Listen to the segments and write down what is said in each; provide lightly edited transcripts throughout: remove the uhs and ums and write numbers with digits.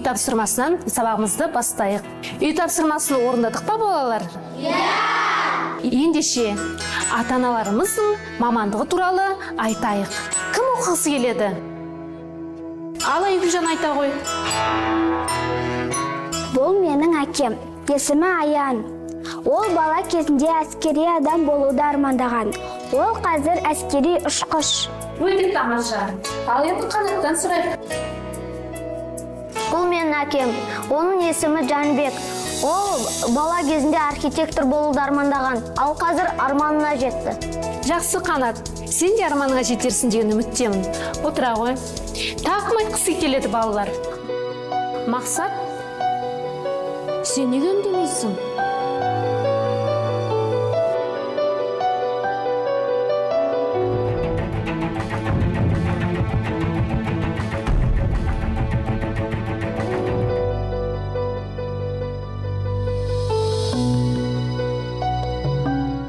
тапсырмасынан сабағымызды бастайық. Үй тапсырмасын орындадық па, балалар? Иә! Ендеше, ата-аналарымыздың мамандығы туралы айтайық. Кім оқығысы келеді? Ал, Айгүлжан, айта ғой. Бұл менің әкем. Есімі Аян. Ол бала кезінде әскери адам болуды армандаған. Ол қазір әскери ұшқыш. Өте тамаша. Ал енді Қанаттан сұрайық. Бұл менің әкем. Оның есімі Жәнібек. Ол бала кезінде архитектор болуды армандаған. Ал қазір арманына жетті. Жақсы, Қанат. Сен де арманыңа жетерсің деген үміттемін. Отыра ғой. Тағы кім айтқысы келеді, балалар? Мақсат, сен неге үндемейсің?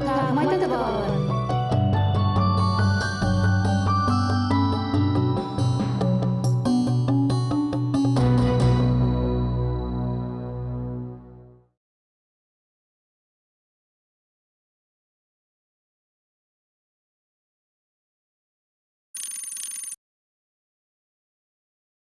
Тағы кім айтады, балалар?